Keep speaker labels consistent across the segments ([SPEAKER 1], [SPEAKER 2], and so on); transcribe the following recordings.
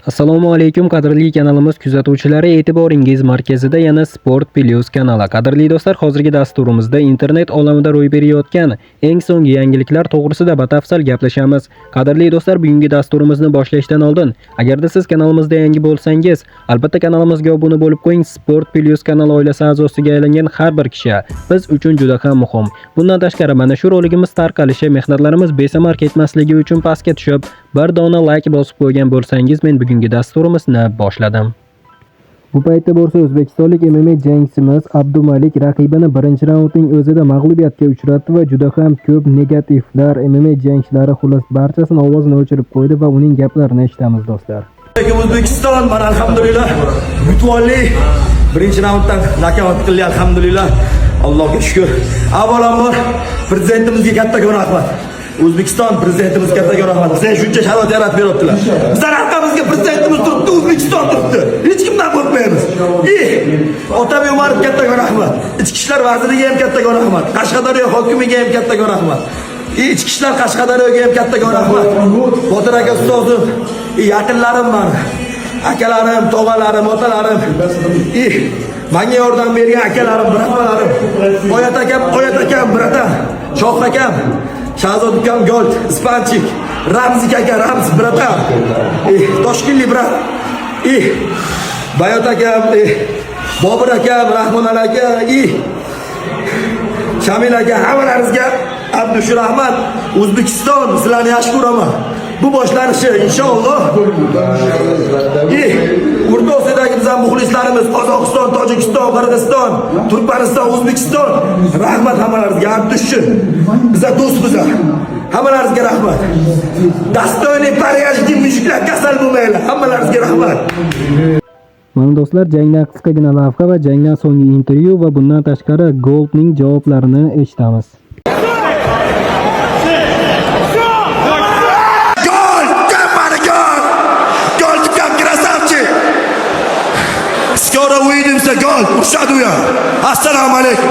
[SPEAKER 1] Assalomu alaykum, qadrli kanalimiz kuzatuvchilari, e'tiboringiz markazida yana Sport Plus kanali. Qadrli do'stlar, hozirgi dasturimizda internet olamida ro'y berayotgan eng so'nggi yangiliklar to'g'risida batafsil gaplashamiz. Qadrli do'stlar, bugungi dasturimizni boshlashdan oldin, agarda siz kanalimizda yangi bo'lsangiz, albatta kanalimizga obuna bo'lib qo'ying. Sport Plus kanali oilasi a'zosiga aylangan har bir kishi biz uchun juda ham muhim. Bundan tashqari, mana shu roligimiz tarqalishi, mehnatlarimiz besamar ketmasligi uchun pastga tushib, bir dona like bosib qo'ygan bo'lsangiz, men bugungi dasturimizni boshladim. Bu paytda bo'lsa o'zbekistonlik MMA jangchimiz Abdumalik raqibini birinchi raundning o'zida mag'lubiyatga uchratdi va juda ham ko'p negativlar, MMA jangchilari, xullas, barchasini ovozini o'chirib qo'ydi va uning gaplarini eshitamiz, do'stlar.
[SPEAKER 2] Alaykum, O'zbekiston, mana, alhamdulillah, yutib. Birinchi raunddan nokaut qildik, alhamdulillah. Allohga shukr. Avvalambor prezidentimizga kattakon rahmat. O'zbekiston prezidentimizga kattakon rahmat. Bizga shuncha sharoit yaratib beryaptilar. Bizlar arqamizga prezidentimiz turibdi, O'zbekiston turibdi. Hech kimdan qo'rqmaymiz. И Otabek Umarov, kattakon rahmat. Ichki ishlar vaziriga ham kattakon rahmat. Qashqadaryo hokimiga ham kattakon rahmat. И Ichki ishlar Qashqadaryoga ham kattakon rahmat. Botir aka, ustozim, и yaqinlarim mani. Akalarim, tog'alarim, otalarim. И menga yordam bergan akalarim, bratalarim. Oyat akam, Oyat akam, братан. Shoh akam, Shahzod ukam Gold, Ispanchik, Ramzik aka, Ramz, братан. И Toshkentlik брат. И Bayot akam, и Bobur akam, Rahmon aka, и Shamil aka, hammalaringizga abdushu rahmat. O'zbekiston, sizlarni yaxshi ko'raman. Bu boshlanishi, inshaalloh. И O'rta Osiyodagi bizning muxlislarimiz, Qozog'iston, Tojikiston, Qirg'iziston, Turkmaniston, O'zbekiston, rahmat hammalaringizga, abdushu. Biza do'stmiz. Hammalaringizga rahmat. Достойный порядочный мужик lar, kasal bo'lmanglar. Hammalaringizga rahmat.
[SPEAKER 1] Mana, do'stlar, jangdan qisqagina lavha va jangdan so'nggi intervyu va bundan tashqari Goldning javoblarini eshitamiz.
[SPEAKER 2] Gol! Mani gol! Gol tukam, красавчик! Скоро увидимся, gol! Urishadi u ham. Assalomu alaykum.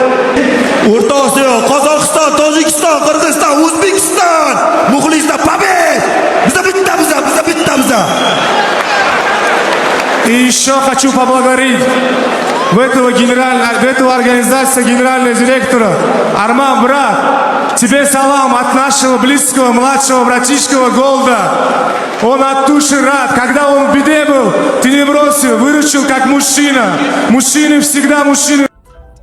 [SPEAKER 2] O'rta Osiyo, Qozog'iston, Tojikiston, Qirg'iziston, O'zbekiston! Muxlislar, побед! Biza bittamiz, biza bittamiz.
[SPEAKER 3] И еще хочу поблагодарить в этого организацию, генерального директора. Арман, брат, тебе салам от нашего близкого младшего братишка Голда. Он от души рад. Когда он в беде был, ты не бросил, выручил как мужчина. Мужчины всегда мужчины.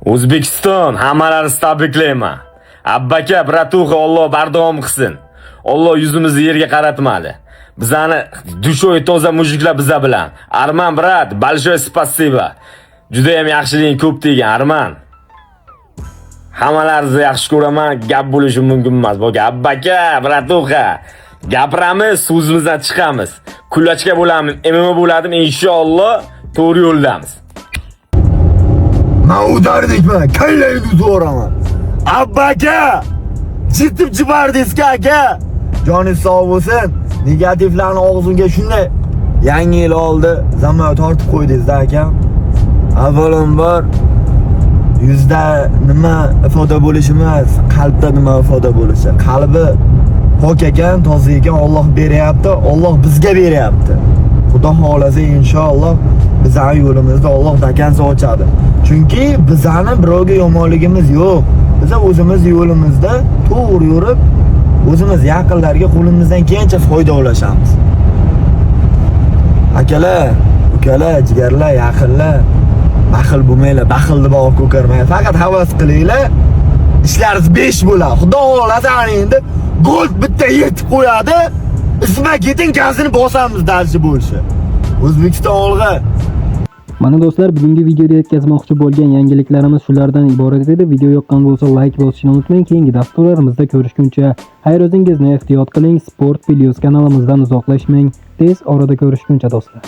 [SPEAKER 4] O'zbekiston, hammalaringizni tabriklayman. Abbaka, братуха, Alloh bardavom qilsin. Alloh yuzimizni yerga qaratmadi. Bizani душой toza мужик lar biza bilan. Arman, брат, большое спасибо. Juda ham yaxshiliging ko'p degan, Arman. Hammalaringizni yaxshi ko'raman, gap bo'lishi mumkin emas. Boka, Abbaka, братуха. Gapiramiz, so'zimizdan chiqamiz. Кулачка bo'ladimi, MMA bo'ladimi, inshaalloh to'g'ri yo'ldamiz.
[SPEAKER 2] Man ударник man, kallangni uzib. Abbaka! Jitib jibardingiz, aka. Joningiz sog' bo'lsin. Negativlarni og'zimga shunday yangi yil oldi, zamon tortib qo'ydingiz-da, akam. Avvalambor, yuzda nima ifoda bo'lishi emas, qalbda nima ifoda bo'lishi. Qalbi pok ekan, toza ekan, Alloh beryapti, Alloh bizga beryapti. Xudo xohlasa, inshaalloh bizning yo'limizda Alloh до конца ochadi. Chunki bizani birovga yomonligimiz yo'q. Biz o'zimiz yo'limizda to'g'ri yurib, o'zimiz yaqinlarga qo'limizdan kelgancha foyda ulashamiz. Akalar, ukalar, jigarlar, yaqinlar, baxil bo'lmanglar, baxil deb og'ir ko'karmanglar. Faqat havas qilinglar. Ishlaringiz 5 bo'ladi. Xudo xohlasa, ana endi Gold bitta yirtib qo'yadi. Isma keting, gazini bosamiz дальше больше. O'zbekiston, olg'a!
[SPEAKER 1] Mana, do'stlar, bugungi videoda yetkazmoqchi bo'lgan yangiliklarimiz shulardan iborat edi. Video yoqqan bo'lsa, like bosishni unutmang. Keyingi dasturlarimizda ko'rishguncha xayr, o'zingizni ehtiyot qiling. Sport Plus kanalimizdan uzoqlashmang. Tez orada ko'rishguncha, do'stlar.